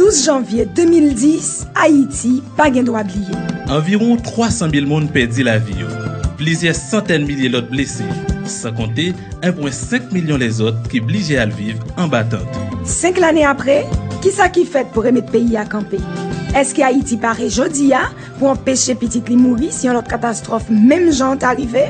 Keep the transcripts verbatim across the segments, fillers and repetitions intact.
Douz janvye de mil dis, Ayiti pa gen dwa bliye. Anviwon twa san mil moun pèdi lavi yo. Plizyè santèn milye lòt blese, san konte en pwen senk milyon lèzòt ki blije al viv anba tant. Senk lane apre, kisa ki fèt pou remèt peyi a kanpe? Èske Ayiti pare jodi a pou anpeche pitit li mouri si yon lòt katastwòf menm jan an ta rive?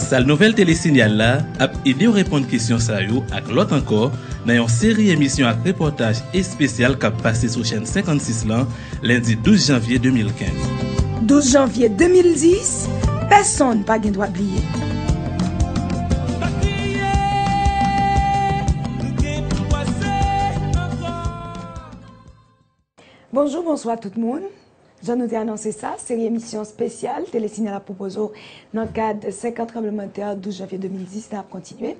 Sal nouvèl Telesinyal la ap ede w reponn kesyon sa yo ak lòt ankò nan yon seri emisyon ak repòtaj espesyal k ap pase sou chèn senkannsis lan, lendi douz janvye de mil kenz. Douz janvye de mil dis, pèsonn pa gen dwa bliye. Bonjou, bonswa tout moun. Jan nou te anonse sa, seri emisyon espesyal Telesinyal ap pwopoze w nan kad senk an tranblemanntè douz janvye de mil dis la ap kontinye.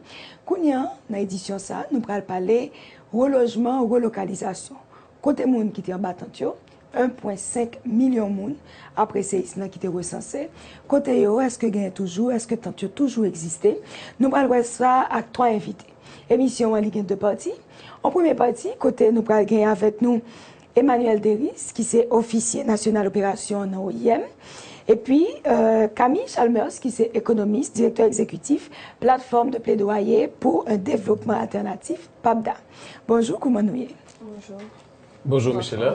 Kounye a, nan edisyon sa, nou pral pale relojman, relokalizasyon. Kote moun ki te anba tant yo, en pwen senk milyon moun, apre seyis lan ki te resanse. Kote yo, èske genyen toujou, èske tant yo toujou egziste? Nou pral wè sa ak twa envite. Emisyon an, li gen de pati. An premye pati, kote nou pral gen avèk nou Emmanuel Deris, ki se ofisye nasyonal operasyon nan O I M, epi Camille Chalmers, ki se ekonomis, direktè egzekitif Plateforme de Plaidoyer pour un Développement Alternatif, PAPDA. Bonjou, kouman nou ye? Bonjou. Bonjou Michela.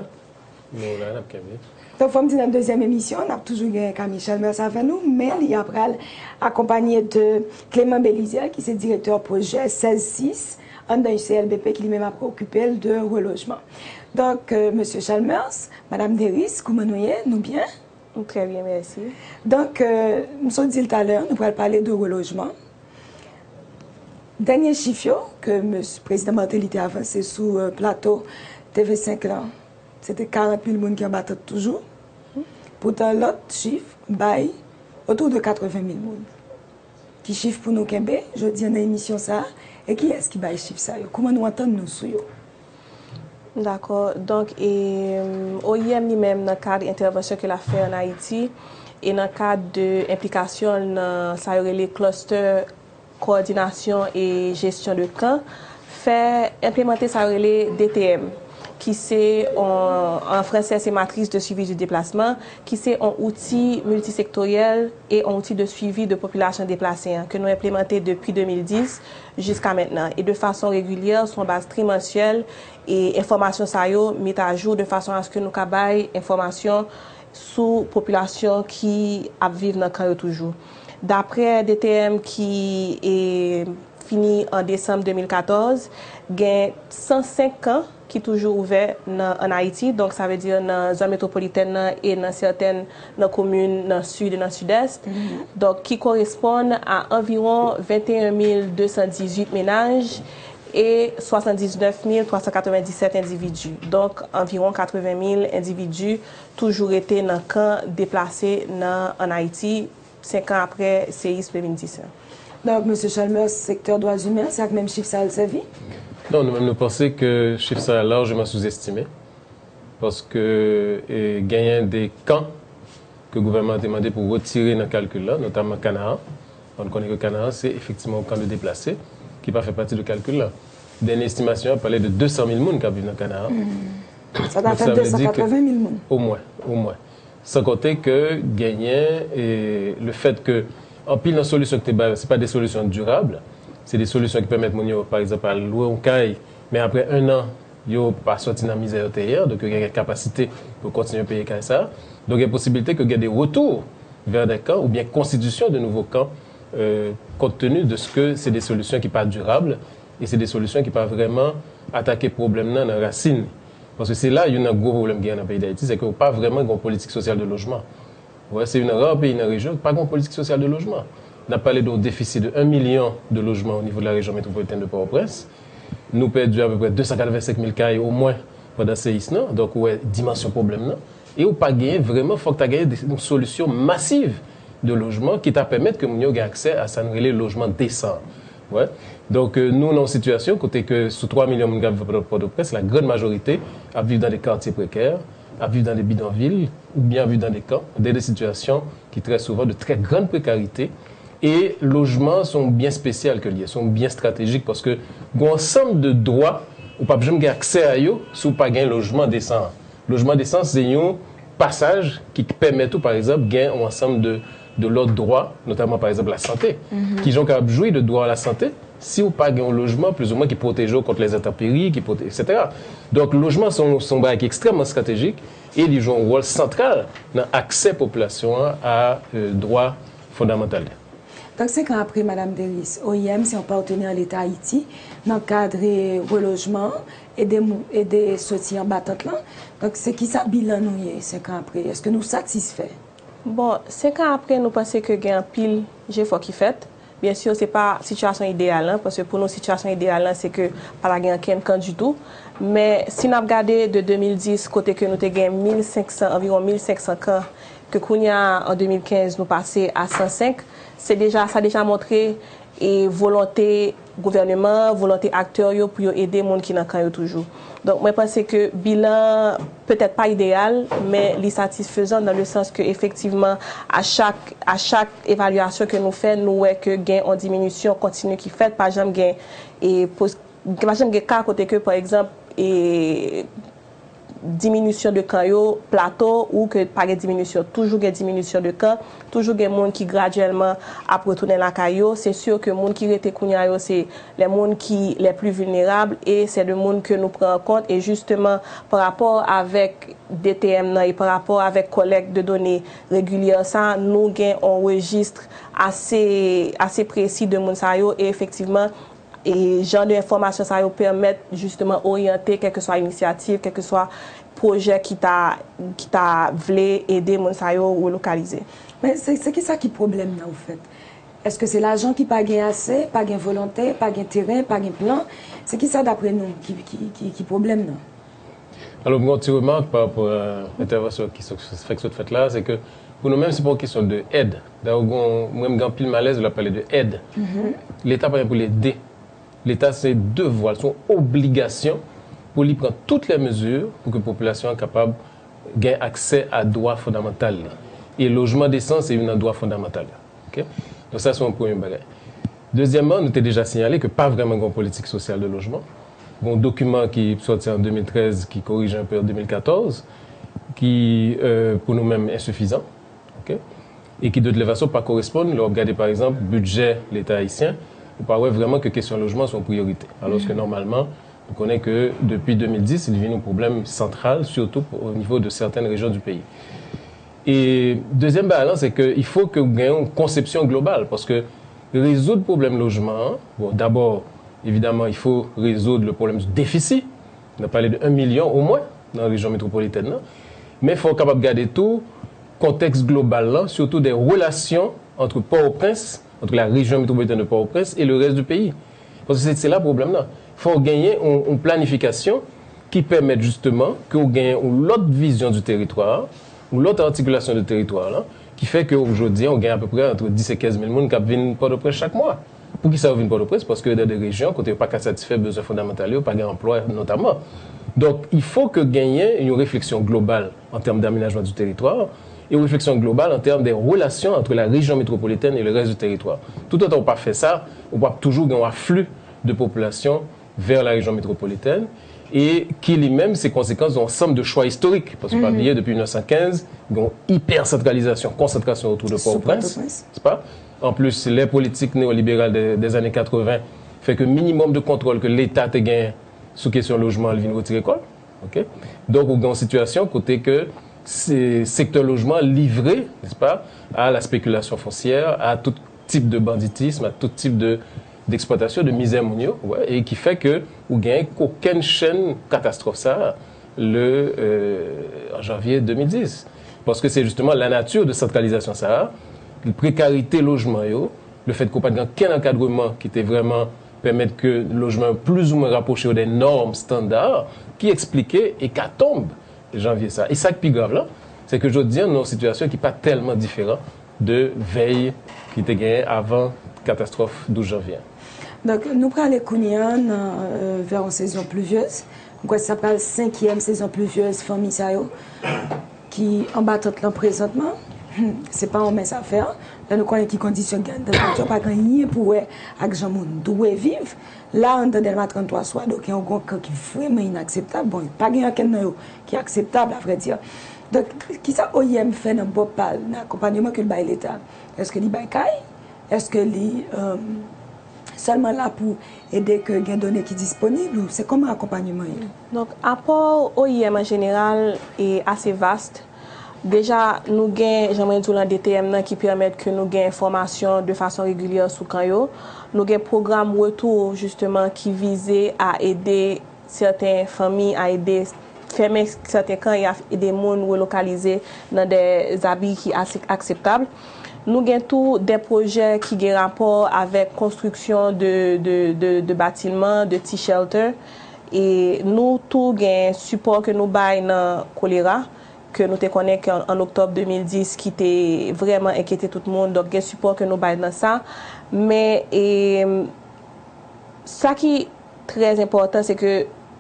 Nou la, n ap kenbe. Donk, fò m di nan dezyèm emisyon, n ap toujou gen Camille Chalmers avè nou, men li apral akonpanye de Clément Belizaire, ki se direktè pwojè sèz sis anndan U C L B P, ki li menm ap okipe l de relojman. Donk, mesye Chalmers, madam Deris, kouman nou ye? Nou byen? M trè byen, mèsi. Donk, m sot di l talè, nou pral pale de relojman. Dènye chif yo ke Prezidan Martelly te avanse sou plato T V senk lan, se te karant mil moun ki anba tant toujou. Poutan, lòt chif bay otou de katreven mil moun. Ki chif pou nou kenbe jodi a nan emisyon sa a? E kiyès ki bay chif sa yo? Kouman nou antann nou sou yo? Dakò. Donk, e, O I M li menm, nan kad entèvansyon ke l ap fè ann Ayiti, e nan kad de enplikasyon l nan sa yo rele cluster kowòdinasyon e jesyon de kan, fè enplemante sa yo rele D T M, ki se, an fransè, se Matrice de Suivi du Déplacement, ki se yon outi miltisektoryèl e yon outi de suivi de popilasyon deplase an, ke nou enplemante depi de mil dis jiska mentnan, e de fason regilyè, sou yon baz trimansyèl, e enfòmasyon sa yo met ajou de fason aske nou ka bay enfòmasyon sou popilasyon ki ap viv nan kan yo toujou. Daprè D T M ki, e, fini an desanm de mil katòz, gen san senk kan ki toujou ouvè nan, ann Ayiti, donk sa vle di nan zòn metwopolitèn nan e nan sètèn nan komin nan Sid e nan Sidès, donk ki koresponn a anviwon venteyen mil de san dizuit mennaj e swasanndiznèf mil twa san katrevendisèt endividi. Donk, anviwon katreven mil endividi toujou rete nan kan deplase nan, ann Ayiti, senk an apre seyis de mil dis lan. Donk, mesye Chalmers, sektè dwa imen, se ak menm chif sa a l sèvi? Non, nou menm nou panse ke chif sa a lajman souzestime, paske, e, genyen de kan ke gouvènman an te mande pou retire nan kalkil la, notamman Kanaan. Bon, nou konnen ke Kanaan se efektivman yon kan de deplase ki pa fè pati de kalkil la. Dènye estimasyon an pale de de san mil moun k ap viv nan Kanaan. Sa ta fè de san katreven mil moun. Omwen, omwen. San konte ke genyen, e, le fèt ke anpil nan solisyon ki te bay yo, se pa de solisyon dirab, se de solisyon ki pèmèt moun yo, pa egzanp, al lwe yon kay, men apre en an, yo pa sòti nan mizè yo te ye an, donk yo gen kapasite pou kontinye peye kay sa a. Donk, gen posibilite ke gen de retou vè de kan oubyen konstitisyon de nouvo kan, e, kont teni de se ke se de solisyon ki pa dirab e se de solisyon ki pa vrèman atake pwoblèm nan nan rasin li. Paske se la youn nan gwo pwoblèm ki gen nan peyi Dayiti, se ke ou pa vrèman gen yon politik sosyal de lojman. Ou wè, se youn nan ra peyi nan rejyon ki pa gen yon politik sosyal de lojman. N ap pale de yon defisi de en milyon de lojman o nivo de la région métropolitaine de Port-au-Prince. Nou pèdi apeprè de san katrevensenk mil kay omwen pandan seyis lan. Donk, ou wè dimansyon pwoblèm nan. E ou pa genyen vrèman, fòk ta genyen de, yon solisyon masiv de lojman ki ta pèmèt ke moun yo gen aksè a sa n rele lojman desan. Wè. Donk, e, nou nan yon sitiyasyon kote ke sou twa milyon moun k ap viv Pòtoprens, la grande majorité ap viv dans des quartiers précaires, ap viv dans des bidonvilles, oubyen ap viv dans des camps, dans des situations qui très souvent de très grande précarité. E lojman se yon byen espesyal ke l ye, se yon byen estratejik paske gen yon ansanm de dwa Ou p ap janm gen aksè a yo si w pa gen lojman desan an. Lojman desan se yon pasaj ki pèmèt ou, pa egzanp, gen yon ansanm de, de lòt dwa, notaman, pa egzanp, lasante. Kijan w kapab jwi de dwa lasante si w pa gen yon lojman plizoumwen ki pwoteje w kont lèzentanperi, ki pwote-, etsetera. Donk, lojman se yon, se yon bagay ki ekstrèmman estratejik e li jwe yon wòl santral nan aksè popilasyon an a, e, dwa fondamantal li. Donk, senk an apre, Madam Deris, O I M se yon patnè Leta Ayiti nan kad relojman an, ede mou-, ede soti anba tant lan. Donk, se kisa bilan nou ye senk an apre? Èske nou satisfè? Bon, senk an apre, nou panse ke gen anpil jefò ki fèt. Byen si, se pa sitiyasyon ideyal lan, paske pou nou, sitiyasyon ideyal lan, se ke pa ta gen ankenn kan ditou. Men, si n ap gade de de mil dis, kote ke nou te gen mil senk san, anviwon mil senk san kan, ke kounye a, an de mil kenz, nou pase a san senk, se deja, sa deja montre e volonte gouvèneman an, volonte aktè yo pou yo ede moun ki nan kan yo toujou. Donk, mwen panse ke bilan an petèt pa ideyal, men li satisfezan dans le sens ke efektivman, a chak, a chak evalyasyon ke nou fè, nou wè ke gen yon diminisyon kontini ki fèt, pa janm gen, e, pos-, pa janm gen ka kote ke, pa egzanp, e, diminisyon de kan yo plato ou ke pa gen diminisyon. Toujou gen diminisyon de kan, toujou gen moun ki gradyèlman ap retounen lakay yo. Se si ke moun ki rete kounye a yo, se les moun ki les plus vulnérables, e se de moun ke nou pran an kont. E jisteman, pa rapò avèk D T M nan e pa rapò avèk kòlèk de done regilyè sa, nou gen yon rejis ase, ase presi de moun sa yo. E efektivman, e jan de enfòmasyon sa yo pèmèt jisteman oryante kèlkeswa inisyativ, kèlkeswa pwojè ki ta, ki ta vle ede moun sa yo relokalize. Men se, se kisa ki pwoblèm nan, ofèt? Èske se lajan ki pa gen ase, pa gen volonte, pa gen teren, pa gen plan? Se kisa, dapre nou, ki, ki, ki, ki pwoblèm nan? Alò, m gen yon ti remak pa rapò a entèvansyon ki sot, fèk sot fèt la, se ke pou nou menm, se pa yon kesyon de èd. Dayè, ou gen, mwen, m gen anpil malèz lè l ap pale de èd. Leta pa gen pou l ede. Leta se devwa l, se yon obligasyon pou li pran tout lè mezi pou ke popilasyon an kapab gen aksè a dwa fondamantal li. E lojman desan se youn nan dwa fondamantal yo. Oke? Donk sa se yon premye bagay. Dezyèmman, nou te deja siyale ke pa vrèman gen yon politik sosyal de lojman. Gen yon dokiman ki sòti an de mil trèz ki korije anpe an de mil katòz, ki, euh, pou nou menm ensifizan. Oke? E ki de toute façon pa koresponn, lè w ap gade pa egzanp bidjè Leta ayisyen, ou pa wè vrèman ke kesyon lojman se yon priyorite. Alòske nòmalman, nou konnen ke depi de mil dis, li vin yon pwoblèm santral, sitou o nivo de sèten rejyon di peyi. E dezyèm bagay lan, se ke il faut que gen yon konsepsyon global, paske rezoud pwoblèm lojman an, bon, dabò, evidaman, il faut résoudre le problème du déficit. Nou pale de yon milyon omwen nan rejyon metwopolitèn nan. Men fò w kapab gade tou kontèks global lan, sitou de relasyon ant Pòtoprens, ant la région métropolitaine de Port-au-Prince et le reste du pays. Paske se, se la pwoblèm nan. Fò w genyen yon, yon planifikasyon ki pèmèt jisteman ke w genyen yon lòt vizyon di teritwa, yon lòt atikilasyon de teritwa la, ki fè ke jodi a, w gen apeprè ant dis e kenz mil moun k ap vin Pòtoprens chak mwa. Poukisa yo vin Pòtoprens? Paske yo nan de rejyon kote yo pa ka satisfè bezwen fondamantal yo, pa gen anplwa notaman. Donk, il faut que genyen yon refleksyon global en termes d'aménagement du territoire, e yon refleksyon global en termes des relations entre la région métropolitaine et le reste du territoire. Toutotan w pa fè sa, ou p ap toujou gen yon afli de popilasyon vers la région métropolitaine, e ki li menm se konsekans yon ansanm de chwa istorik. Paske pa bliye, depi mil nèf san kenz, gen yon ipèsantralizasyon, konsantrasyon otou de Pòtoprens, se pa? Anplis, lè politik neyoliberal de, des années quatre-vingts fè ke minimòm de kontwòl ke Leta te genyen sou kesyon lojman, li vin retire kò l. Oke? Donk, ou gen yon sitiyasyon kote ke se, sektè lojman livre, n'est-ce pas, à la spéculation foncière, à tout type de banditisme, à tout type de, d'exploitation, de mizè moun yo, wè, e ki fè ke ou gen kokenn chèn katastwòf sa le, euh, an janvye de mil dis. Paske se jisteman lanati de santralizasyon sa, prekarite lojman yo, le fèt ke w pa t gen ankenn ankadreman ki te vrèman pèmèt ke lojman yo plizoumwen rapwoche yo de nòm estanda ki eksplike ekatonb janvye sa. E sa k pi grav la, se ke jodi a, nou nan yon sitiyasyon ki pa tèlman diferan de vèy ki te genyen avan katastwòf douz janvye a. Donk, nou prale kounye a nan, euh, vè yon sezon plivyez. Mwen kwè sa pral senkyèm sezon plivyez fanmi sa yo ki anba tant lan prezantman. Se pa yon mens afè. Lè nou konnen ki kondisyon gen anndan sant yo, pa gen anyen pou wè ak jan moun dwe viv. La, anndan Dèlma trannntwa, sou Adoken, ou gen yon kan ki vrèman inakseptab. Bon, pa gen okenn nan yo ki akseptab, avrèdi. Donk, kisa O I M fè nan bò pa l, nan akonpanyeman ke l bay Leta? Èske li bay kay? Èske li, euh, sèlman la pou ede ke gen done ki disponib, ou se kòman akonpanyeman ye? Donk, apò O I M an jeneral e ase vast. Deja, nou gen, jan mwen di w lan, D T M nan ki pèmèt ke nou gen enfòmasyon de fason regilyè sou kan yo. Nou gen pwogram retou, jisteman, ki vize a ede sèten fanmi, a ede fèmen sèten kan e a ede moun relokalize nan de zabi ki ase akseptab. Nou gen tou de pwojè ki gen rapò avèk konstriksyon de, de, de, de batiman, de ti shelter. E nou tou gen sipò ke nou bay nan kolera, ke nou te konnen ke an, an oktòb de mil dis, ki te vrèman enkyete tout moun. Donk, gen sipò ke nou bay nan sa. Men, e, sa ki trè enpòtan, se ke,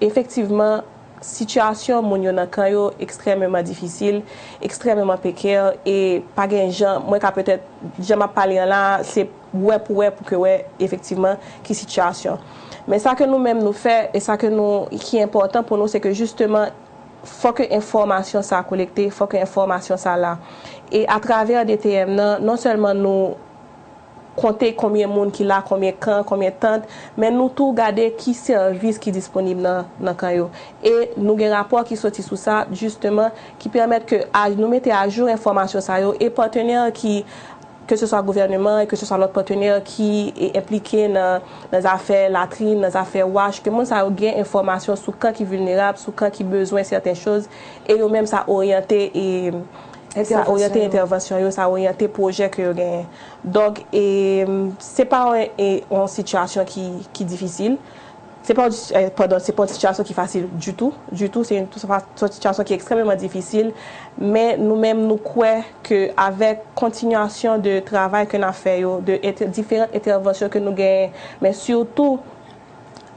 efektivman, sitiyasyon moun yo nan kan yo ekstrèmeman difisil, ekstrèmeman prekè, e pa gen jan, mwen ka petèt, jan m ap pale an la, se wè pou wè, pou ke wè, efektivman, ki sitiyasyon. Men sa ke nou menm nou fè, e sa ke nou, ki enpòtan pou nou, se ke jisteman, fò ke enfòmasyon sa kolekte, fò ke enfòmasyon sa la. E atravè D T M nan, non sèlman nou konte konbyen moun ki la, konbyen kan, konbyen tant, men nou tou gade ki sèvis ki disponib nan, nan kan yo. E nou gen rapò ki soti sou sa, jisteman, ki pèmèt ke a, nou mete ajou enfòmasyon sa yo, e patnè ki, ke se swa gouvèneman, e ke se swa lòt patnè ki e, enplike nan, nan zafè latrin, nan zafè wach, ke moun sa yo gen enfòmasyon sou kan ki vilnerab, sou kan ki bezwen sèten choz, e yo menm sa oryante, e sa oryante entèvansyon yo, sa oryante pwojè ke yo genyen. Donk, e, se pa yon, e, yon sitiyasyon ki, ki difisil. Se pa yon, e, padon, se pa yon sitiyasyon ki fasil ditou, ditou. Se yon, se yon sitiyasyon ki ekstrèmeman difisil. Men nou menm, nou kwè ke avèk kontinyasyon de travay ke n ap fè yo, de entè-, diferan entèvansyon ke nou genyen, men sitou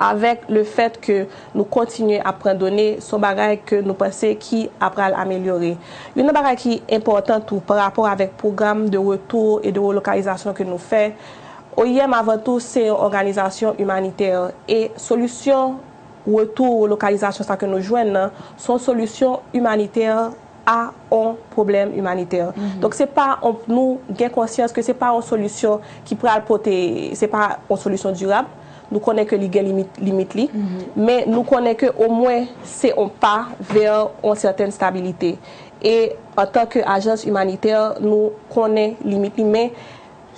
avèk le fèt ke nou kontinye ap pran done, se yon bagay ke nou panse ki ap pral amelyore. Youn nan bagay ki enpòtan tou pa rapò avèk pwogram de retou e de relokalizasyon ke nou fè, O I M avan tou se yon òganizasyon imanitè e solisyon retou relokalizasyon sa ke nou jwenn nan, se yon solisyon imanitè a yon pwoblèm imanitè. Donk, se pa yon, nou gen konsyans ke se pa yon solisyon ki pral pote, se pa yon solisyon dirab. Nou konnen ke li gen limit, limit li, men nou konnen ke omwen se yon pa vè yon sètèn stabilite. E antanke ajans imanitè, nou konnen limit li, men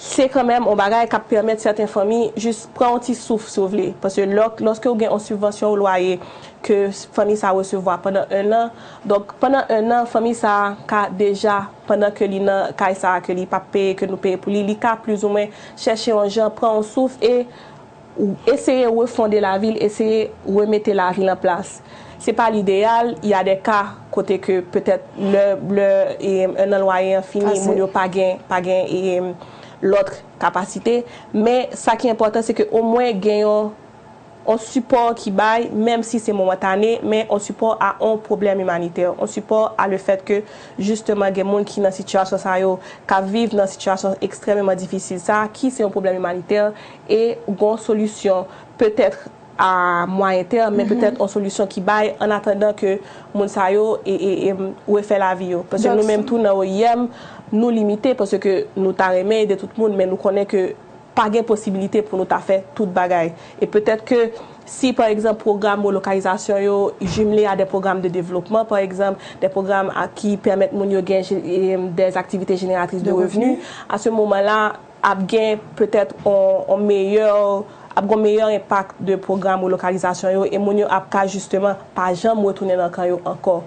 se kanmenm yon bagay k ap pèmèt sèten fanmi jis pran yon ti souf, si w vle. Paske lò, lòske w gen yon sibvansyon lwaye ke fanmi sa a resevwa pandan enn an, donk, pandan enn an, fanmi sa a ka deja, pandan ke li nan kay sa a ke li p ap peye, ke nou peye pou li, li ka plizoumwen chèche yon jan pran yon souf e eseye refonde lavi l, eseye remete lavi l an plas. Se pa lideyal, y a de ka kote ke petèt lè, lè, e, enn an lwaye an fini, moun yo pa gen, pa gen, e, lòt kapasite. Men sa ki enpòtan, se ke omwen gen yon, yon sipò ki bay, menm si se momantane, men yon sipò a yon pwoblèm imanitè, yon sipò a le fèt ke, jisteman, gen moun ki nan sitiyasyon sa yo, k ap viv nan sitiyasyon ekstrèmeman difisil sa, ki se yon pwoblèm imanitè, e gon solisyon, petèt a mwayen tèm, men petèt yon solisyon ki bay, an atandan ke moun sa yo e, e, e, refè lavi yo. Paske nou menm tou nan O I M, nou limite, paske nou ta renmen ede tout moun, men nou konnen ke pa gen posibilite pou nou ta fè tout bagay. E petèt ke si, pa egzanp, pwogram relokalizasyon yo jimle a de pwogram de devlopman, pa egzanp, de pwogram a, ki pèmèt moun yo gen je-, e, des activités génératrices de revenus, a se moman la, ap gen petèt on, on meyè, ap gen meyè enpak de pwogram relokalizasyon yo, e moun yo ap ka jisteman pa janm retounen nan kan yo ankò.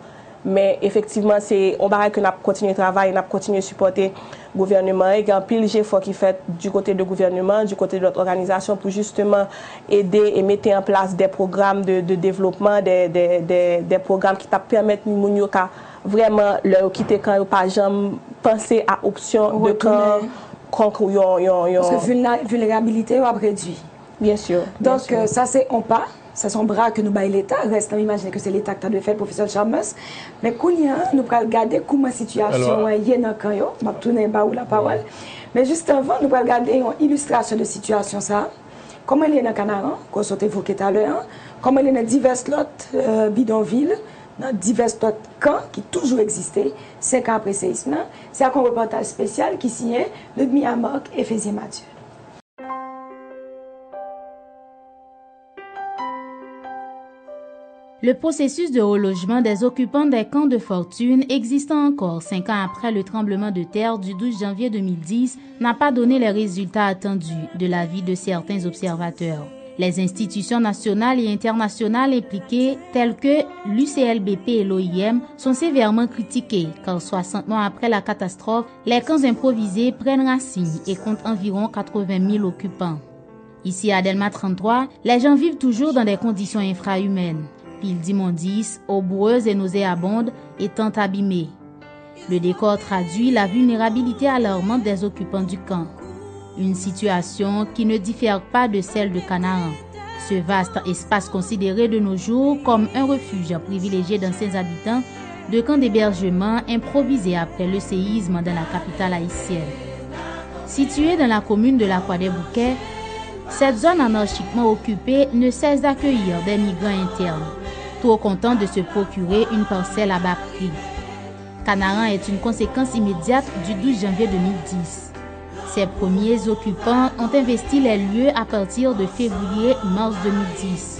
Men efektivman, se yon bagay ke n ap kontinye travay, n ap kontinye sipòte gouvèneman an. Gen anpil jefò ki fèt du côté de gouvèneman, du côté de lòt òganizasyon pou jisteman ede e mete an plas de pwogram de, de devlopman, de, de, de, de pwogram ki t ap pèmèt moun yo ka vrèman, lè yo kite kan yo, pa janm panse a opsyon de kan, kan yon, yon, yon. Paske vilna-, vilnerabilite yo ap redui. Byen si. Donk, euh, sa se yon pa. Sa se yon bra ke nou bay Leta, rès la m imajine ke se Leta ki ta dwe fè l, Pwofesè Chalmers. Men kounye a, nou pral gade kouman sitiyasyon an ye nan kan yo. M ap tounen ba ou lapawòl. Men jis anvan, nou pral gade yon ilistrasyon de sitiyasyon sa a. Kòman l ye nan Kanaran, ke w sot evoke talè a, kòman l ye nan divès lòt, euh, bidonvil, nan divès lòt kan ki toujou egziste, senk an apre seyism nan. Se ak yon repòtaj espesyal ki siyen Ludmilla Marc, Efezyen Mathieu. Le processus de relogement des occupants des camps de fortune existant encore cinq ans après le tremblement de terre du douze janvier deux mille dix n'a pas donné les résultats attendus de l'avis de certains observateurs. Les institutions nationales et internationales impliquées, telles que l'U C L B P et l'O I M, sont sévèrement critiquées, car soixante mois après la catastrophe, les camps improvisés prennent racine et comptent environ quatre-vingt mille occupants. Ici à Delma trente-trois, les gens vivent toujours dans des conditions infra-humaines. Piles d'immondices, eau boueuse et nauséabonde, et tentes abîmées. Le décor traduit la vulnérabilité alarmante des occupants du camp. Une situation qui ne diffère pas de celle de Canaan. Ce vaste espace considéré de nos jours comme un refuge privilégié d'anciens habitants de camps d'hébergement improvisés après le séisme dans la capitale haïtienne. Située dans la commune de la Croix-des-Bouquets, cette zone anarchiquement occupée ne cesse d'accueillir des migrants internes, trop contents de se procurer une parcelle à bas prix. Canaan est une conséquence immédiate du douze janvier deux mille dix. Ces premiers occupants ont investi les lieux à partir de février-mars deux mille dix.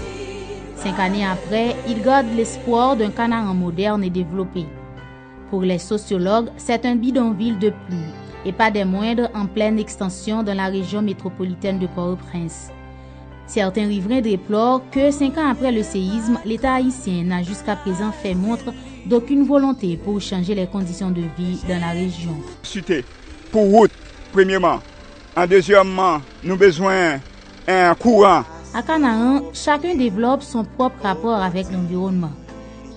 Cinq années après, ils gardent l'espoir d'un Canaan moderne et développé. Pour les sociologues, c'est un bidonville de plus, et pas des moindres, en pleine extension dans la région métropolitaine de Port-au-Prince. Certains riverains déplorent que cinq ans après le séisme, l'État haïtien n'a jusqu'à présent fait montre d'aucune volonté pour changer les conditions de vie dans la région. Site, pou wout, premyeman. An dezyèmman, nou bezwen, en, kouran. À Canaan, chacun développe son propre rapport avec l'environnement.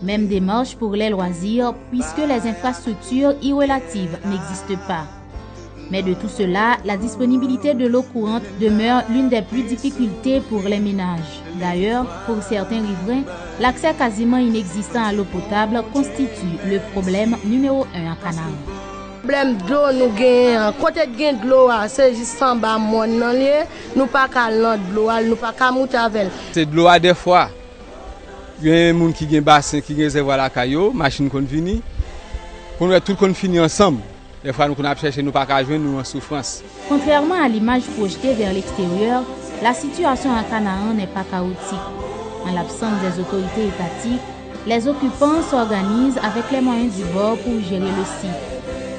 Même démarche pour les loisirs, puisque les infrastructures y relatives n'existent pas. Mais de tout cela, la disponibilité de l'eau courante demeure l'une des plus difficultés pour les ménages. D'ailleurs, pour certains riverains, l'accès quasiment inexistant à l'eau potable constitue le problème numéro un à Canaan. Pwoblèm dlo nou genyen an, kote t gen dlo a, se jis anba mòn nan l ye, nou pa ka al nan dlo a, nou pa ka moute avè l. Se dlo a dèfwa. Gen moun ki gen basen, ki gen rezèvwa lakay yo, machin konn vini. Konn wè tout konn fini ansanm. Dèfwa nou konn ap chèche, nou pa ka jwenn, nou an soufrans. Contrairement à l'image projetée vers l'extérieur, la situation à Canaan n'est pas chaotique. En l'absence des autorités étatiques, les occupants s'organisent avec les moyens du bord pour gérer le site.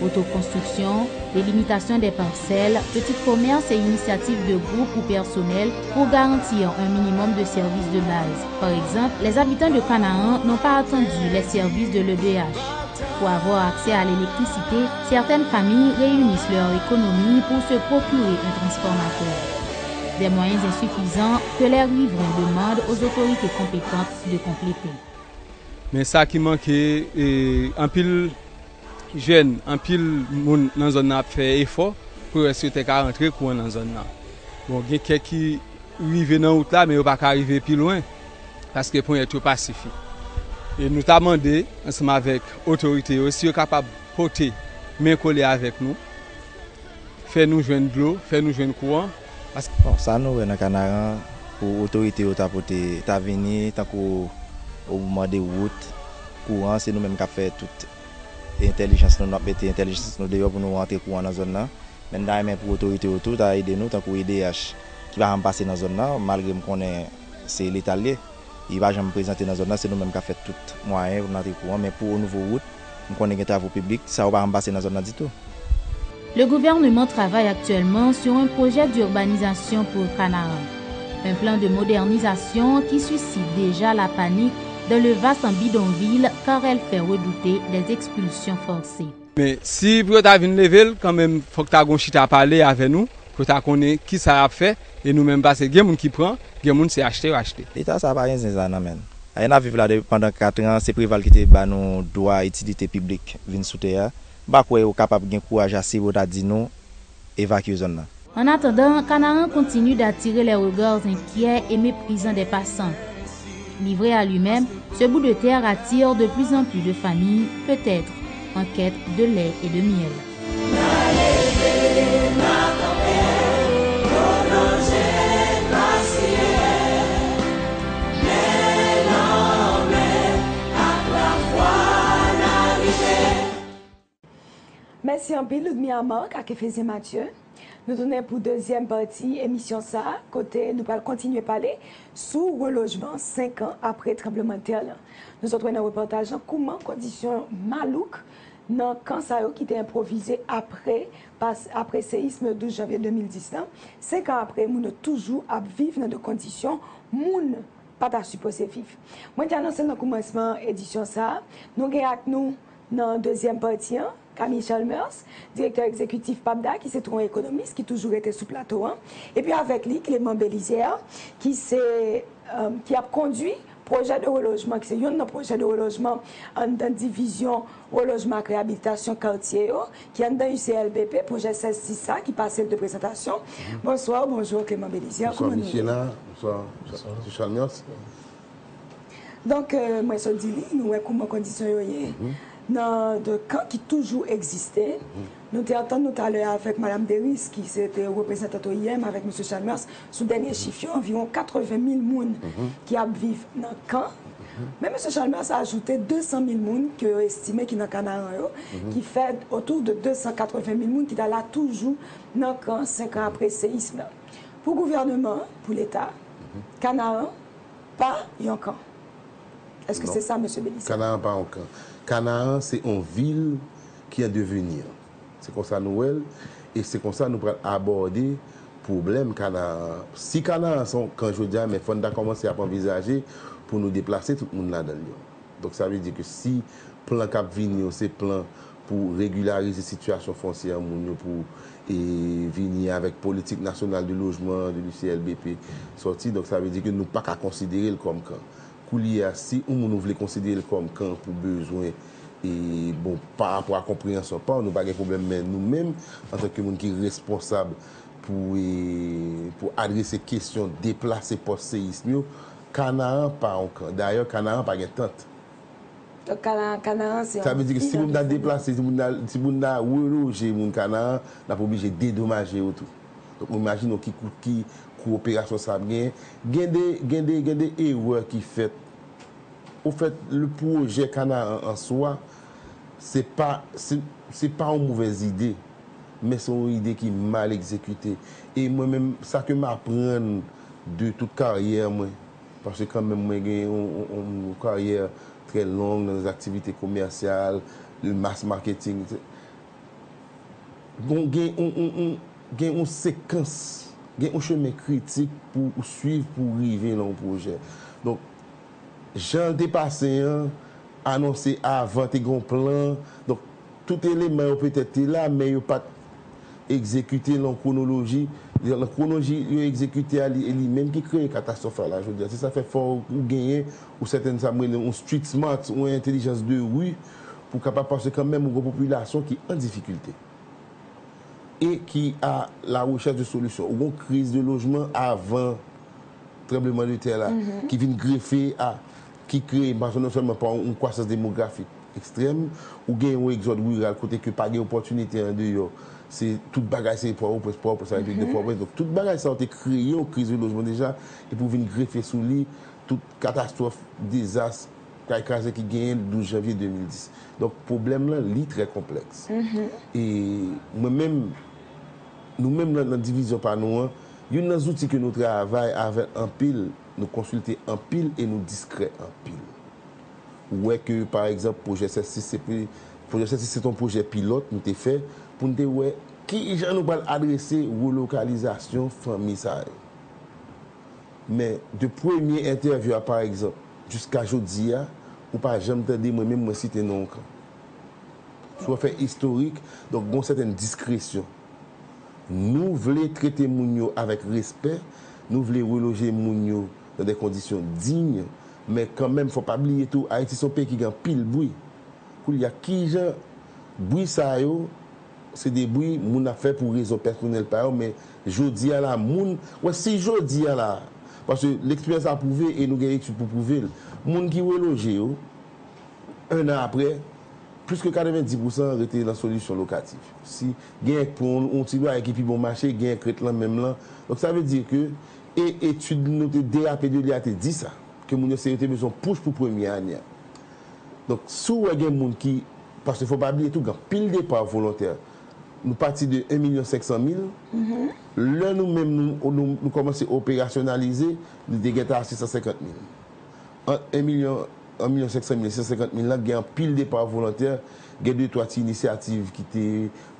Autoconstruction, délimitation des parcelles, petits commerces et initiatives de groupe ou personnel pour garantir un minimum de services de base. Par exemple, les habitants de Canaan n'ont pas attendu les services de l'E D H. Pour avoir accès à l'électricité, certaines familles réunissent leur économie pour se procurer un transformateur. Des moyens insuffisants que les riverains demandent aux autorités compétentes de compléter. Men sa ki manke, e, anpil jèn, anpil moun nan zòn nan ap fè efò pou yo wè si yo te ka rantre kouran nan zòn nan. Bon, gen kèk ki rive nan wout la, men yo pa ka rive pi lwen, paske ponyèt yo pa sifi. E nou ta mande, ansanm avèk otorite yo, si yo kapab pote men kole avèk nou, fè nou jwenn dlo, fè nou jwenn kouran. Paske... Bon, sa nou wè nan Kanaran, pou otorite yo ta pote, ta vini, tankou ou mande wout, kouran, se nou menm k ap fè tout entèlijans nou, n ap mete entèlijans nou deyò pou nou rantre kouran nan zòn nan. Men n ta renmen pou otorite yo tou ta ede nou, tankou E D H, ki pa janm pase nan zòn nan, malgre m konnen se Leta l ye. Li pa janm prezante nan zòn nan, se nou menm k ap fè tout mwayen pou n rantre kouran, men pou o nivo wout, m konnen gen travo piblik, sa yo pa janm pase nan zòn nan ditou. Le gouvernement travaille actuellement sur un projet d'urbanisation pour Canaan, un plan de modernisation qui suscite déjà la panique dans le vaste bidonville car elle fait redouter des expulsions forcées. Men si pou yo ta vin leve l, kanmenm, fòk ta gon chita pale avè nou, pou yo ta konnen kisa y ap fè, e nou menm, paske gen moun ki pran, gen moun se achte yo achte. Leta sa pa gen zen sa nan men l. Ayè n ap viv la depi pandan kat an, se Preval ki te ba nou dwa itilite piblik vin sou tè a. M pa kwè yo kapab gen kouraj ase pou yo ta di nou evakye zòn nan. En attendant, Canaan continue d'attirer les regards inquiets et méprisants des passants. Livré à lui-même, ce bout de terre attire de plus en plus de familles, peut-être en quête de lait et de miel. Mèsi anpil, Ludmilla Marc ak Efezyen Mathieu. Nou tounen pou dezyèm pati emisyon sa a, kote nou pral kontinye pale sou relojman senk an apre tranblemanntè lan. Nou sot wè nan repòtaj lan kouman kondisyon malouk nan kan sa yo ki te enpwovize apre, pas, apre seyism douz janvye de mil dis lan. Senk an apre, moun yo toujou ap viv nan de kondisyon moun pa ta sipoze viv. Mwen te anonse l nan koumansman edisyon sa a, nou gen ak nou nan dezyèm pati an, Camille Chalmers, direktè egzekitif PAPDA, ki se tou yon ekonomis ki toujou rete sou plato an. Epi avèk li, Clément Belizaire, ki se, euh, ki ap kondui pwojè de relojman, ki se youn nan pwojè de relojman anndan divizyon relojman ak reyabilitasyon katye yo, ki anndan U C L B P, pwojè sèz sis sa, ki pase l de prezantasyon. Bonswa, bonjou, Clément Belizaire. Bonswa, kouman nou ye? Michela. Bonswa, Chalmers. Donk, euh, mwen sot di li, nou wè kouman kondisyon yo ye nan de kan ki toujou egziste. Nou te antann nou talè avèk Madam Deris, ki se te reprezantant O I M, avèk Mesye Chalmers, sou dènye chif yo, anviwon katreven mil moun ki ap viv nan kan. Men Mesye Chalmers ajoute de san mil moun ke yo estime ki nan Kanaran yo, ki fè otou de de san katreven mil moun ki ta la toujou nan kan senk an apre seyism lan. Pou gouvènman an, pou Leta, Kanaran pa yon kan. Èske se sa, Mesye Belizaire? Kanaran pa yon kan. Kanaran se yon vil ki an deveni. Se konsa nou wè l, e se konsa nou pral abòde pwoblèm Kanaran an. Si Kanaran se yon kan jodi a, men fò n ta kòmanse ap anvizaje pou nou deplase tout moun ladan l yo. Donk, sa vle di ke si plan k ap vini yo se plan pou regilarize sitiyasyon fonsyè moun yo, pou e, vini avèk politik nasyonal de lojman de l'U C L B P sòti, donk sa vle di ke nou pa ka konsidere l kòm kan. Koulye a, si yon moun ou vle konsidere l kòm kan pou bezwen, e, bon, pa rapò a konpreyansyon pa w, nou pa gen pwoblèm, men nou menm, antanke moun ki responsab pou, e, pou adrese kesyon deplase pòs seyism yo, Kanaran pa yon kan. Dayè, Kanaran pa gen tant. Donk, Kanaran, Kanaran se Sa vle di ke si moun ta deplase, si moun ta, si moun ta reloje moun Kanaran, n ap oblije dedomaje yo tou. Donk, ou imajine w ki kou, ki kou operasyon sa ap genyen. Gen de, gen de, gen de erè ki fèt. Ofèt, le pwojè Kanaran an swa, se pa, se, se pa yon movèz ide, men se yon ide ki mal egzekite. E mwen menm, sa ke m aprann de tout karyè mwen, paske kanmenm mwen gen yon, yon, yon karyè trè long nan aktivite komèsyal, le mass marketing. Bon, gen yon, yon, yon, gen yon sekans, gen yon chemen kritik pou ou swiv pou w rive nan yon pwojè. Donk, jan l te pase an, anonse avan, te gen yon plan. Donk, tout eleman yo petèt te la, men yo pa t egzekite l an kwonoloji. Nan kwonoloji yo egzekite a, li, e li menm ki kreye katastwòf la, la, jodi a. Se sa fè fò ou genyen, ou sèten sa m rele yon street smart, ou yon entèlijans de ri, pou kapab, paske kanmenm ou gen yon popilasyon ki an difikilte. E ki a la rechèch de solisyon. Ou gen yon kriz de lojman avan tranbleman de tè la, ki vin grefe a, ki kreye, paske non sèlman pa yon kwasans demografik ekstrèm, ou gen yon egzòd riral kote ke pa gen opòtinite andeyò. Se tout bagay se Pòtoprens, Pòtoprens, epi de Pòtoprens. Donk, tout bagay sa yo te kreye yon kriz de lojman deja, epi w vin grefe sou li tout katastwòf, dezas, kay kraze ki genyen douz janvye de mil dis. Donk, pwoblèm lan, li trè konplèks. E mwen menm, nou menm nan, nan divizyon pa nou an, youn nan zouti ke nou travay avè l anpil, nou konsilte anpil e nou diskrè anpil. Ou wè ke, pa egzanp, pwojè sèsis se, pwojè sèsis se t on pwojè pilòt nou te fè pou n te wè kijan nou pral adrese relokalizasyon fanmi sa yo. Men, de premye entèvyou a, pa egzanp, jiska jodi a, ou pa janm tande mwen menm mwen site non yon kan. Si w ap fè istorik, donk, gen yon sètèn diskresyon. Nou vle trete moun yo avèk respè, nou vle reloje moun yo nan de kondisyon diy, men kanmenm, fò pa bliye tou, Ayiti se yon peyi ki gen anpil bri. Koulye a, kijan bri sa yo, se de bri moun ap fè pou rezon pèsonèl pa yo, men jodi a la, moun, wè, si jodi a la, Paske leksperyans la pwouve e nou gen etid pou pwouve l. Moun ki reloje yo, en an apre, plis ke katrevenndis pousan rete nan solisyon lokatif. Si gen pou yon, yon ti lwaye ki pi bon mache, gen krent lan menm lan. Donk, sa vle di ke, e etid nou te derape de li a te di sa, ke moun yo se yo te bezwen pous pou premye ane a. Donk, si w wè gen moun ki, paske fò pa bliye tou, gen anpil depa volontè. Nou pati de en milyon senk san mil. Lè nou menm, nou, nou, nou kòmanse operasyonalize, nou te gentan a sis san senkant mil. Ant en milyon, en milyon senk san mil e sis san senkant mil lan, gen anpil depa volontè, gen de twa ti inisyativ ki te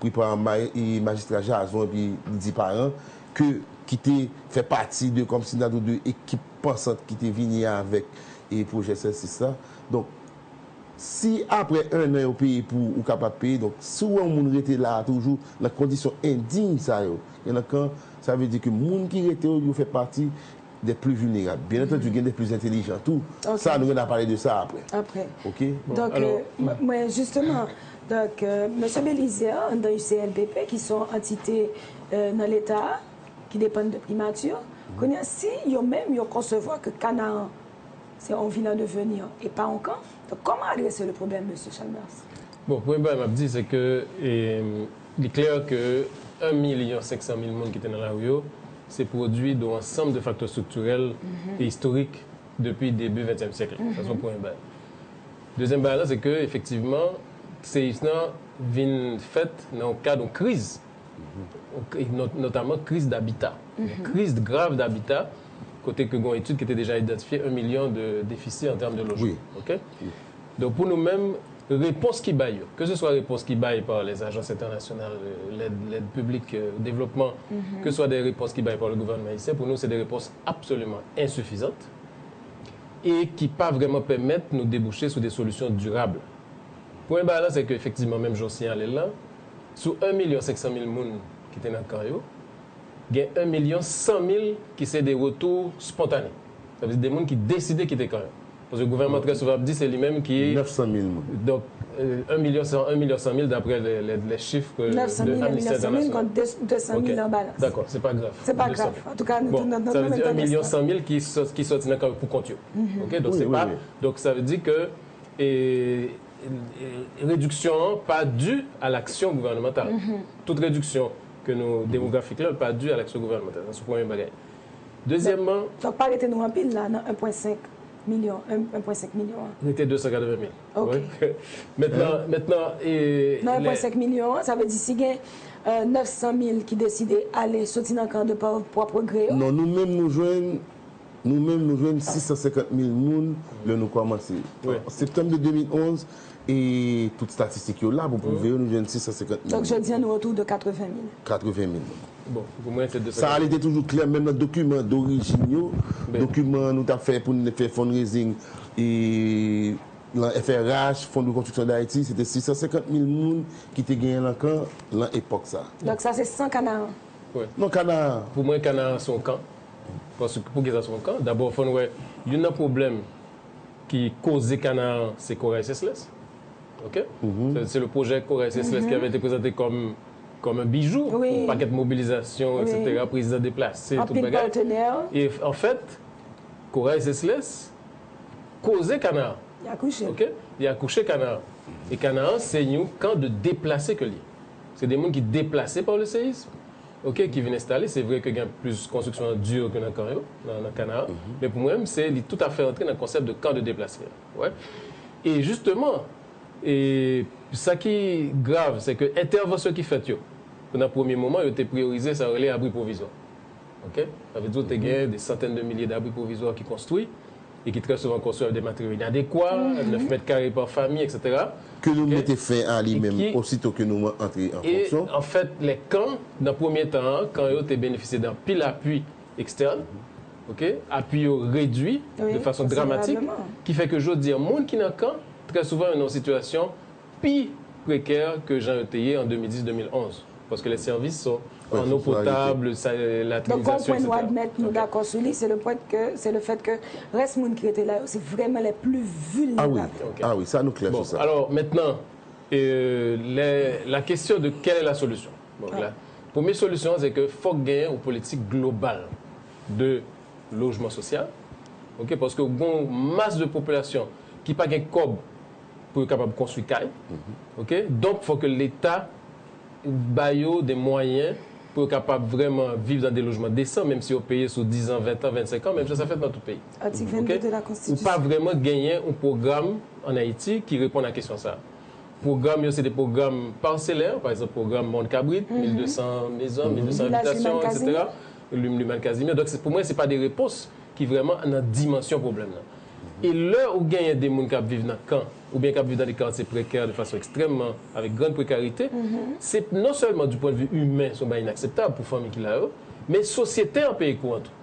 pri pa ma-, e majistra Jason epi Lydie Parent, ke, ki te fè pati de, kòmsi n ta di, de ekip pansant ki te vini avèk, e pwojè sèl sis la. Donk, si apre en an yo peye pou ou kapab peye, donk, si w wè yon moun rete la a toujou, nan kondisyon endiy sa yo, gen nan kan, sa vle di ke moun ki rete yo, yo fè pati des plus vulnérables. Byen antandi, gen des plus intelligents tou. Sa, nou gen a pale de sa apre. Apre. Oke? Donk, mwen, jisteman, donk, Mesye Belizaire, anndan U C L P P, ki se yon antite nan Leta, ki depann de Primati, kounye a, si yo menm, yo konsevwa ke Kanaran se yon vil an devenir e pa yon kan, donk, kòman adrese le pwoblèm, Mesye Chalmers? Bon, premye bagay m ap di, se ke, e, li klè ke en milyon senk san mil moun ki te nan lari yo, se pwodui de yon ansanm de faktè estriktirèl e istorik depi debi ventyèm syèk la. Sa se yon premye bagay. Dezyèm bagay la, se ke, efektivman, seyis lan vin fèt nan yon kad yon kriz, notaman kriz dabita. Kriz grav dabita, kote ke gen yon etid ki te deja idantifye en milyon de defisi an tèm de lojman. Oke? Donk, pou nou menm, repons ki bay yo, ke se swa repons ki bay pa lèzajans entènasyonal, lèd, lèd piblik, devlopman, ke se swa de repons ki bay pa le gouvènman ayisyen, pou nou, se de repons absoliman ensifizan e ki pa vrèman pèmèt nou debouche sou de solisyon dirab. Premye bagay la, se ke efektivman, menm jan w siyale l lan, sou en milyon senk san mil moun ki te nan kan yo, gen en milyon san mil ki se de retou spontane. Sa vle di de moun ki deside kite kan yo. Paske gouvènman trè souvan ap di se li menm ki. Nèf san mil moun. Donk, en milyon san, en milyon san mil daprè lè, lè, lè chif ke de Amnesty International. Kont de san mil an balans. Dakò, se pa grav. Se pa grav. Antouka, nou nan menm tandans. Sa vle di en milyon san mil ki sòti nan kan yo pou kont yo. Oke, donk se pa. Donk sa vle di ke e, e, rediksyon an pa di a laksyon gouvènemantal. Tout rediksyon ke nou demografik la pa di a laksyon gouvènemantal. Sa se premye bagay. Dezyèmman. Donk pa rete nou anpil la nan en pwen senk milyon, en pwen senk milyon an. Rete de san katreven mil. Oke. Mentnan, mentnan, e. Nan en pwen senk milyon an, sa vle di si gen nèf san mil ki deside ale soti nan kan de pa pwòp gre yo. Non, nou menm nou jwenn Nou menm, nou jwenn sis san senkant mil moun lè nou kòmanse. An septanm de de mil onz, e tout statistik yo la pou pwouve yo, nou jwenn sis san senkant mil. Donk, jodi a, nou otou de katreven mil. Katreven mil moun. Bon, pou mwen, se de san senkant mil. Sa a, li te toujou klè, menm nan dokiman dorijin yo, dokiman nou t ap fè pou n fè fundraising, e nan F R H, Fonds de Reconstruction d'Haïti, se te sis san senkant mil moun ki te genyen nan kan lan epòk sa a. Donk, sa se san Kanaran. Non, Kanaran. Pou mwen, Kanaran se yon kan. Paske, poukisa se yon kan? Dabò, fò n wè, youn nan pwoblèm ki koze Kanaran, se Corail Seychelles. Oke? Se, se le pwojè Corail Seychelles ki avè te prezante kòm, kòm yon bijou, yon pakèt mobilizasyon, etsetera, prezidan deplase, tout bagay. E, anfèt, Corail Seychelles koze Kanaran. Li akouche. Oke? Li akouche Kanaran. E Kanaran, se yon kan de deplase ke l ye. Se de moun ki deplase pa le seyis. Oke, ki vin enstale. Se vre ke gen plis konstriksyon an di ke nan kan yo, nan, nan Kanaran. Men pou mwen, se, li toutafè rantre nan konsèp de kan de deplase a. Wè. E jisteman, e sa ki grav, se ke entèvansyon ki fèt yo, nan premye moman, yo te priyorize sa yo rele abri pwovizwa. Oke? Sa vle di w te gen de santèn de milye dabri pwovizwa ki konstwi, e ki trè souvan konstwi avèk de materyo inadekwa, nèf mèt kare pa fanmi, etsetera. Ke nou mete fen a li menm osito ke nou antre an fonksyon. E, anfèt, lè kan, nan premye tan an, kan yo te benefisye de anpil apui ekstèn, oke, apui yo redui de fason dramatik, ki fè ke jodi a, moun ki nan kan, trè souvan, yo nan yon sitiyasyon pi prekè ke jan yo te ye an de mil dis, de mil onz. Paske les services sont en eau potable, la climatisation, etsetera. Donk, yon pwen nou admèt, nou dakò sou li, se le pwen ke, se le fèt ke rès moun ki rete la yo, se vrèman les plus vulnérables. A wi, a wi, sa nou klè sou sa. Bon, alò, mentnan, e, lè, la question de quelle est la solution? Bon, la, premye solisyon an, se ke fòk genyen yon politik global de lojman sosyal, ok, paske ou gen yon mas de popilasyon ki pa gen kòb pou yo kapab konstwi kay, ok, donk fò ke Leta ba yo de mwayen pou yo kapab vrèman viv nan de lojman desan, menm si yo peye sou diz an, ven an, vennsenk an, menm jan sa fèt nan tout peyi. Atik vennde de la Ou pa vrèman genyen yon pwogram ann Ayiti ki reponn a kesyon sa a. Pwogram yo se de pwogram parselè, pa egzanp pwogram Mòn Kabrit, mil de san mezon, mil de san abitasyon, etsetera. Luman Casimir. Donk pou mwen se pa de repons ki vrèman nan dimansyon pwoblèm nan. E lè ou genyen de moun k ap viv nan kan oubyen k ap viv nan de katye prekè de fason ekstrèmman, avèk grann prekarite, se non sèlman du point de vue humain se yon bagay inakseptab pou fanmi ki la yo, men sosyete an peye kou an tou.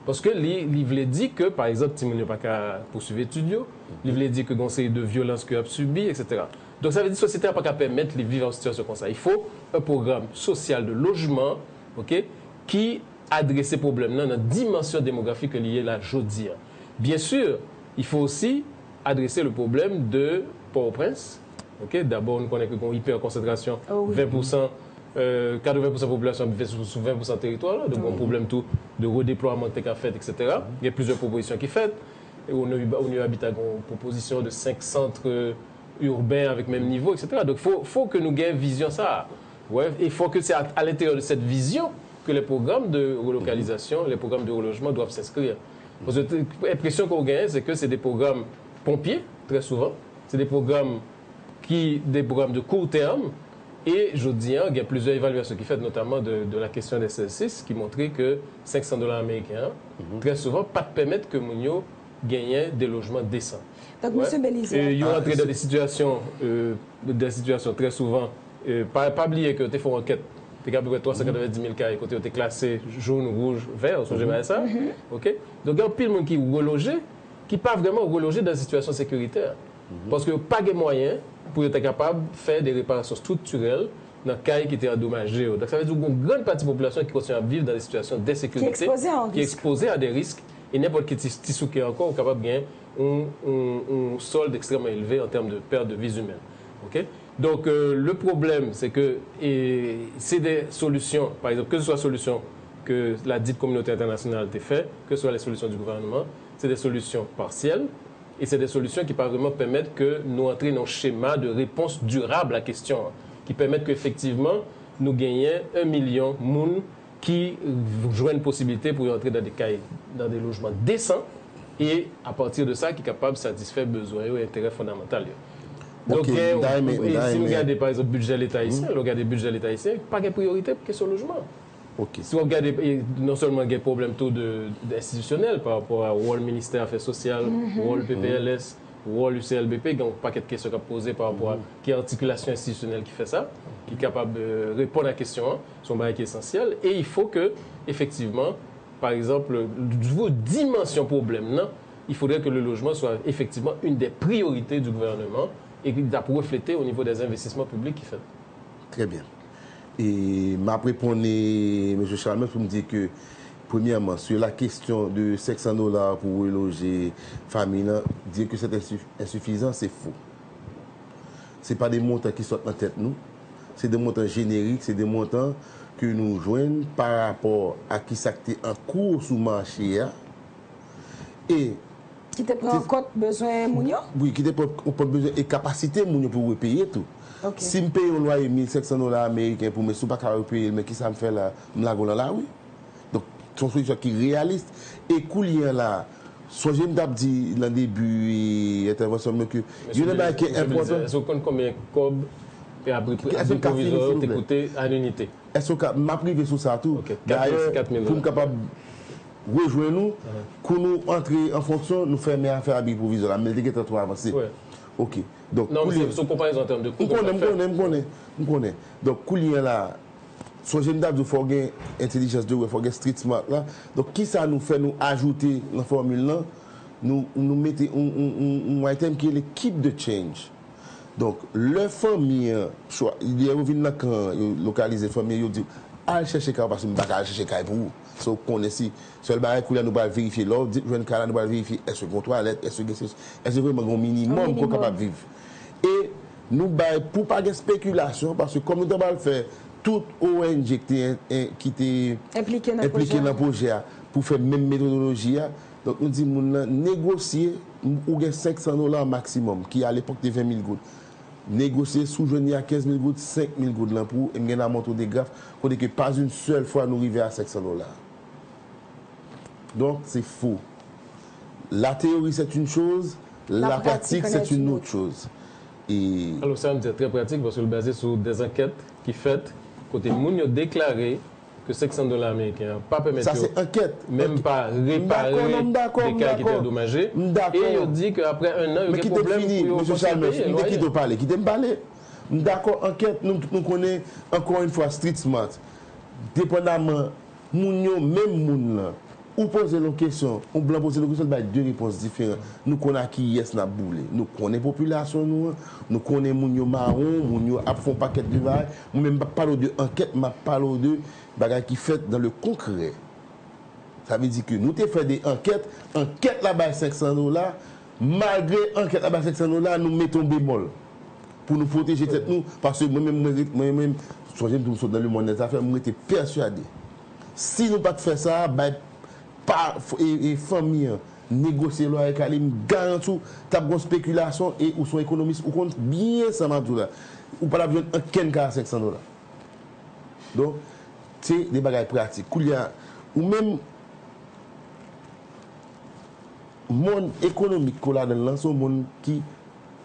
Paske li, li vle di ke, pa egzanp, timoun yo pa ka pouswiv etid yo, li vle di ke gen yon seri de vyolans ke y ap sibi, etsetera. Donk sa vle di sosyete a pa ka pèmèt li viv yon sitiyasyon konsa. Il faut un programme social de logement, ok, ki adrese pwoblèm nan nan dimansyon demografik ke li ye la jodi a. Bien sûr, il faut aussi adresser le problème de Port-au-Prince. Ok, dabò nou konnen ke gen yon ipèkonsantrasyon, ven pousan, katreven pousan popilasyon ap viv sou ven pousan teritwa la. Donk gen yon pwoblèm tou de redeplwaman ki te ka fèt, etsetera. Gen plizyè pwopozisyon ki fèt. Onyo Habitat gen yon pwopozisyon de senk sant urbain avec même niveau, etsetera. Donk fo, fo ke nou gen vizyon sa a. Ouais, et faut que c'est à, à l'intérieur de cette vision que les programmes de relocalisation, les programmes de relogement doivent s'inscrire. Paske enpresyon ke w genyen se ke se de pwogram ponpye, trè souvan, se de pwogram ki de pwogram de court terme, e jodi a gen plizyè evalyasyon ki fèt, notamman de, de la question des census, ki montre ke senk san dola ameriken an, trè souvan, pa t pèmèt ke moun yo genyen de lojman desan. Donk, Mesye Belizaire, yo rantre dan de sitiyasyon, de sitiyasyon trè souvan, pa, pa bliye ke yo te fè yon ankèt, te gen apeprè twa san katrevenndis mil kay kote yo te klase joun, wouj, vè, ou sonje bagay sa? Ok? Donk gen anpil moun ki reloje, ki pa vrèman reloje dan sitiyasyon sekiritè. Paske yo pa gen mwayen pou yo ta kapab fè de reparasyon striktirèl nan kay ki te andomaje yo. Donk sa vle di ou gen yon grann pati popilasyon ki kontinye ap viv dan de sitiyasyon densekirite, ki ekspoze a de risk, e nenpòt ki ti, ti souke ankò, ou kapab gen yon, yon, yon solde ekstrèmman elve an tèm de pèt de vi imèn. Ok? Donk, euh, le problème, c'est que, e, se de solisyon, pa egzanp, ke se swa solisyon ke la dite communauté internationale te fè, ke se swa les solutions du gouvernement, se de solisyon pasyèl, e se de solisyon ki pa vrèman pèmèt ke nou antre nan yon chema de repons dirab a kesyon an, ki pèmèt ke efektivman nou genyen yon milyon moun ki jwenn posiblite pou yo antre nan de kay, nan de lojman desan, e apati de sa ki kapab satisfè bezwen yo e enterè fondamantal yo. Donk, gen, e si nou gade pa egzanp bidjè Leta ayisyen, lè w gade bidjè Leta ayisyen, pa gen priyorite pou kesyon lojman. Si w ap gade, e non sèlman gen pwoblèm tou de, de enstitisyonèl pa rapò a wòl Ministè Afè Sosyal, wòl P P L S, wòl U C L B P, gen yon pakèt kesyon k ap poze pa rapò a ki atikilasyon enstitisyonèl ki fè sa, ki kapab, euh, reponn a kesyon an, se yon bagay ki esansyèl, e il faut que, efektivman, pa egzanp, pou dimansyon pwoblèm nan, il faudrait que le logement soit effectivement une des priorités du gouvernement et ki t ap reflete o nivo dè envestisman piblik ki fèt. Très bien. E m ap reponn Mesye Chalmers pou m di ke, premyèman, sur la question de senk san dola pou reloje fanmi lan, dire que c'est insu-, insuffisant, c'est faux. Se pa de montan ki sot nan tèt nou. Se de montan jenerik, se de montan ke nou jwenn pa rapò a kisa k te an kou sou mache a. E Ki te pran an kont bezwen moun yo? Wi, ki te pran an kont bezwen e kapasite moun yo pou repeye tou. Si m peye yon lwaye mil senk san dola ameriken pou mwen, si w pa ka repeye l, men kisa m fè la? M lage w nan lari. Donk, se yon solisyon ki reyalis. E koulye a la, sonje m t ap di nan debi entèvansyon m nan ke youn nan bagay ki enpòtan. Èske w konn konbyen kòb e abri pwovizwa yo te koute an inite? Èske w ka, m ap rive sou sa tou. Dayè, pou m kapab rejwenn ou, kou nou antre an fonksyon, nou fèmen afè abri pwovizwa la, men l te gentan twò avanse. Ok. Donk, non, men se yon konparezon an tèm de kou. M konnen, m konnen, m konnen, m konnen. Donk, koulye a la, sonje m t ap di w fò w gen entèlijans de wè, fò w gen street smart la. Donk, kisa nou fè, nou ajoute nan fòmil lan, nou, nou mete yon, yon, yon, yon item ki rele keep the change. Donk, lè fanmi an, lè yo vin nan kan an, yo lokalize fanmi an, yo di w, al chèche kay ou paske m pa ka al chèche kay pou ou. So, w konnen si, sèl bagay koulye a nou pral verifye, lè w di, jwenn kay la, nou pral verifye, èske gen yon twalèt, èske gen sesi, èske vrèman gen yon minimòm pou w kapab viv. E nou bay, pou pa gen spekilasyon, paske kòm nou ta pral fè tout O N G ki te, ki te enplike nan pwojè a, pou fè menm metodoloji a. Donk, nou di moun nan negosye, ou gen senk san dola maksimòm, ki alepòk te ven mil goud. Negosye, si w jwenn li a kenz mil goud, senk mil goud lan pou ou, e m gen nan montre w de graf, kote ke pas une seule fois nou rive a senk san dola. Donk, se fo. La théorie, c'est une chose, la pratique, c'est une autre chose. E Alò, sa m di a trè pratik, paske l baze sou dè ankèt ki fèt, kote moun yo deklare ke senk san dola ameriken an pa pèmèt yo menm pa repare de kay ki te andomaje. E yo di ke apre en an, yo gen pwoblèm pou yo kontinye peye lwaye. Kite m pale, kite m pale. M dakò, ankèt, nou tout nou konnen, encore une fois, street smart. Depandaman, moun yo, menm moun lan, ou poze l yon kesyon, yon blan poze l yon kesyon, l bay de repons diferan. Nou konn a kiyès n ap boule. Nou konnen popilasyon nou an, nou konnen moun yo mawon, moun yo ap fè yon pakèt de bagay. Mwen menm, m p ap pale w de ankèt, m ap pale w de bagay ki fèt dans le concret. Sa vle di ke nou te fè de ankèt, ankèt la bay senk san dola, malgre ankèt la bay senk san dola, nou mete yon bemòl pou nou pwoteje tèt nou, paske mwen menm, mwen, mwen menm, sonje m tou m sot nan le monde des affaires, mwen rete pèswade. Si nou pa t fè sa, bay pa, e, e fanmi an, negosye lwaye kay li, m garanti w, t ap gen yon spekilasyon e ou se yon ekonomis, ou konn byen sa m ap di w la. Ou pa t ap jwenn ankenn kay a senk san dola. Donk, se de bagay pratik. Koulye a, ou menm, monn ekonomik ke w ladan l lan, se yon monn ki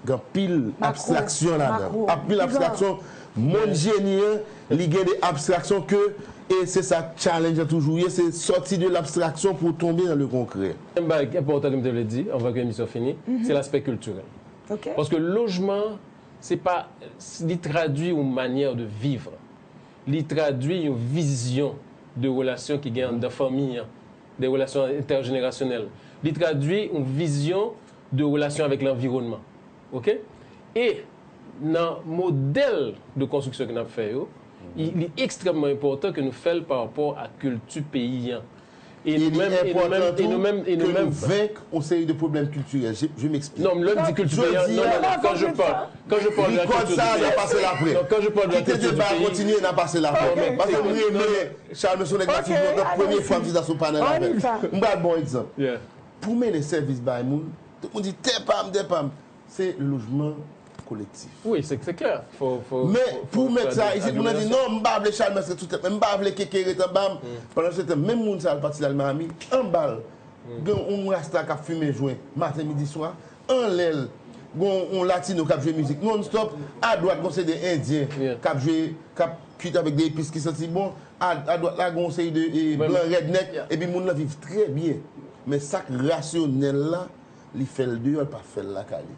gen anpil abstraksyon ladan l. Anpil abstraksyon, monn jeni an, li gen de abstraksyon ke, e se sa challenge an toujou ye, se sòti de labstraksyon pou w tonbe nan le konkrè. Yon bagay enpòtan ke m te vle di, anvan ke emisyon fini, se laspè kiltirèl. Paske lojman, se pa, li tradui yon manyè de vivre. Li tradui yon vizyon de relasyon ki gen anndan fanmi an, de relasyon entèjenerasyonèl. Li tradui yon vizyon de relasyon avèk lanviwònman. Oke? E nan modèl de konstriksyon ke n ap fè yo, li ekstrèmman enpòtan ke nou fè l pa rapò a kilti peyi an. E li enpòtan tou ke nou venk yon seri de pwoblèm kiltirèl. Je, je m'explique. Non, lè m di kilti peyi an, non, non, non, quand je parle, quand je parle de la culture du pays. Likòd sa a, n a pase l apre. Non, quand je parle de la culture du pays. Kite deba a kontinye, n a pase l apre. Paske m renmen Charles, se yon nèg m ap swiv lontan, premye fwa m chita sou panèl avè l. M pral ba w egzanp. Pou mennen sèvis bay moun, tout moun di, tè pa m, tè pa m. Se lojman kolektif. Wi, se, se klè. Men pou mèt sa, isit, moun nan di, non, m pa vle Charles Mercier sou tèt mwen, m pa vle Keke ret anba m. Pandan se tan, menm moun sa a, l pati l al Miami, anba l, gen yon rasta k ap fimen jwen, maten, midi, swa, anlè l, gen yon, yon latino k ap jwe mizik non-stop, adwat, gen yon seri de endyen k ap jwe, k ap kwit avèk de epis ki santi bon, a, adwat la, gen yon seri de, e, blan redneck, epi moun nan viv trè byen. Men sa k rasyonèl la, li fè l deyò, l pa fè l lakay li.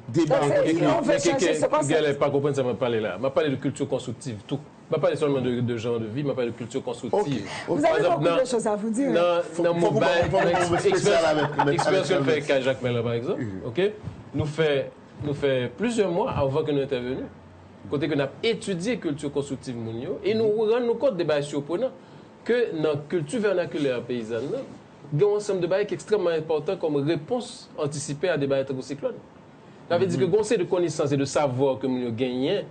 Deba a kontinye. Men Keke, Keke, Gèlè pa konprann sa m ap pale la. M ap pale de kilti konstriktiv tou. M pa pale sèlman de, de jan de vi, m ap pale de kilti konstriktiv. Pa egzanp, nan, nan mobile, nan eksperyans, eksperyans ke n fè kay Jakmèl la, pa egzanp, oke? Nou fè, nou fè plizyè mwa avan ke nou entèveni, kote ke n ap etidye kilti konstriktiv moun yo, e nou rann nou kont de bagay siprenan, ke nan kilti vènakilè peyizàn nan, gen yon ansanm de bagay ki ekstrèmman enpòtan kòm repons antisipe a de bagay tankou siklòn. Sa vle di ke gen yon seri de konesans e de savwa ke moun yo genyen,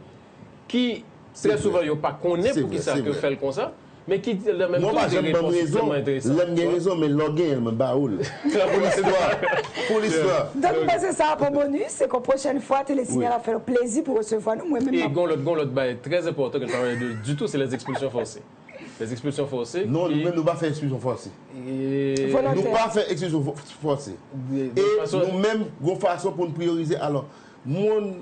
ki trè souvan yo pa konnen poukisa ke fè l konsa, men ki nan menm tan de repons ekstrèmman enteresan. Lè m gen rezon, men lè w genyen l, mwen ba ou l. Pou listwa. Pou listwa. Donk, m panse sa a pon bonis, se kon pwochèn fwa, Tele Signal ap fè nou plezi pou resevwa nou, mwen menm m ap. E gen yon lòt, gen yon lòt bagay trè enpòtan ke n pa pale de ditou, se les expulsions forcées. Les expulsions forcées. Non, nou menm nou pa fè ekspilsyon fòse. Nou pa fè ekspilsyon fò-, fòse. E nou menm, gon fason pou n priyorize. Alò, moun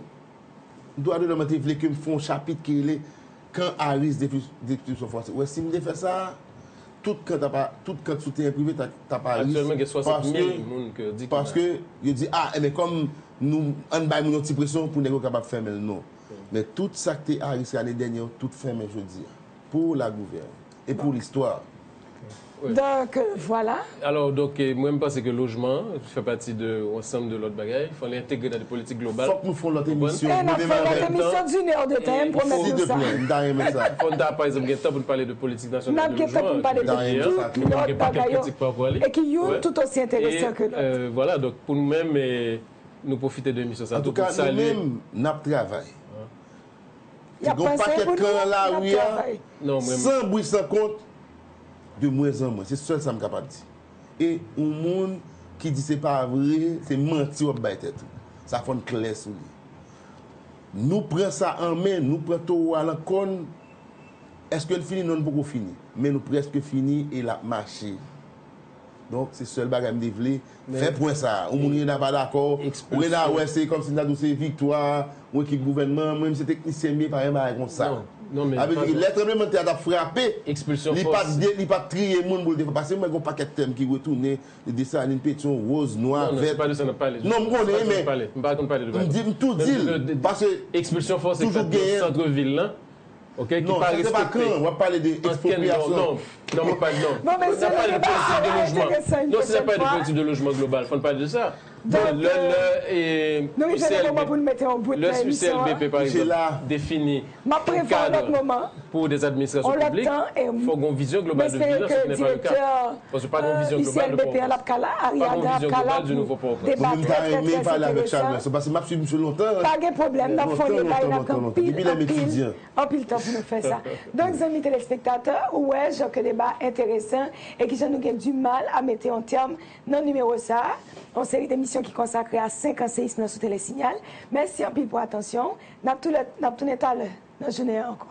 dwa de lòm te vle ke m fè yon chapit ki rele Kan a risk d'ekspilsyon fòse. Ou wè, si m te fè sa, tout kan t ap, tout kan sou teren prive t ap a risk. Aktyèlman, gen swasant mil moun ke yo di ki malad. Paske yo di, a, enben, kòm nou, ann bay moun yon ti presyon pou nèg yo kapab fèmen l, non. Men tout sa k te a risk ane dènye yo, tout fèmen jodi a. Pou lagouvèn e pou listwa. Donk, vwala. Alò, donk, mwen, m panse ke lojman fè pati de yon ansanm de lòt bagay. Fò li entegre nan de politik global. Fòk nou fè yon lòt emisyon. E n ap fè yon lòt emisyon d'une heure de temps, m pwomèt nou sa. Silvouplè, m ta renmen sa. Fò n ta, pa egzanp, gen tan pou n pale de politik nasyonal de lojman. N ap gen tan pou n pale de tout lòt bagay yo. E ki youn tout osi enteresan ke lòt. E, vwala, donk, pou nou menm, e, nou pwofite de emisyon sa tou pou n salye. Antouka, nou menm, n ap travay. Gen yon pakèt kan nan lari a, san bri, san kont, De mwens an mwens, se sèl sa m kapab di. E yon moun ki di se pa vre, se manti w ap bay tèt ou. Sa fò n klè sou li. Nou pran sa an men, nou pran towo a lan kòn. Èske n fini? Non, n poko fini. Men nou prèske fini e l ap mache. Donk, se sèl bagay m te vle fè pwen sa a. Yon moun gen dwa pa dakò, ou gen dwa wè se kòmsi n ta di w se viktwa yon ekip gouvènman, mwen menm se teknisyen m ye, pa gen bagay konsa. Sa vle di ke lè tranblemanntè a t ap frape, li pa t de- li pa t triye moun pou l te fè. Paske mwen gen yon pakèt tèm ki retounen, Desalin, Petyon, woz, nwa, vèt. Non, m konnen, men m di, m tou di l. Paske toujou genyen. Ok, ki pa respekte. Non, sa se pa kan, w ap pale de ekspropriyasyon. Non, non, non, mwen pa, non. Bon, mesye, nou pale de politik de lojman. Non, si n ap pale de politik de lojman global, fò n pale de sa. Donk, lè, lè, e, nou rive nan moman pou nou mete yon bout nan emisyon an. Lè U C L B P, pa egzanp, defini yon kad pou de administrasyon piblik, fò gen yon vizyon global de vilaj, ce qui n'est pas le cas. Paske pa gen yon vizyon global de Pòtoprens. Pa gen yon vizyon global du nouveau Port-au-Prince. Mwen menm ta renmen pale avèk Chalmers, paske m ap swiv misye lontan. Pa gen pwoblèm, n ap fè yon deba, n ap gen anpil, anpil, anpil tan pou nou fè sa. Donk, zanmi telespektatè, ou wè jan ke deba enteresan e kijan nou gen dimal a mete yon tèm nan nimewo sa a. Yon seri de emisyon ki konsakre a senk an seyis nan sou Telesinyal. Mèsi anpil pou atansyon w. N ap tou- n ap tounen talè nan jounen an ankò.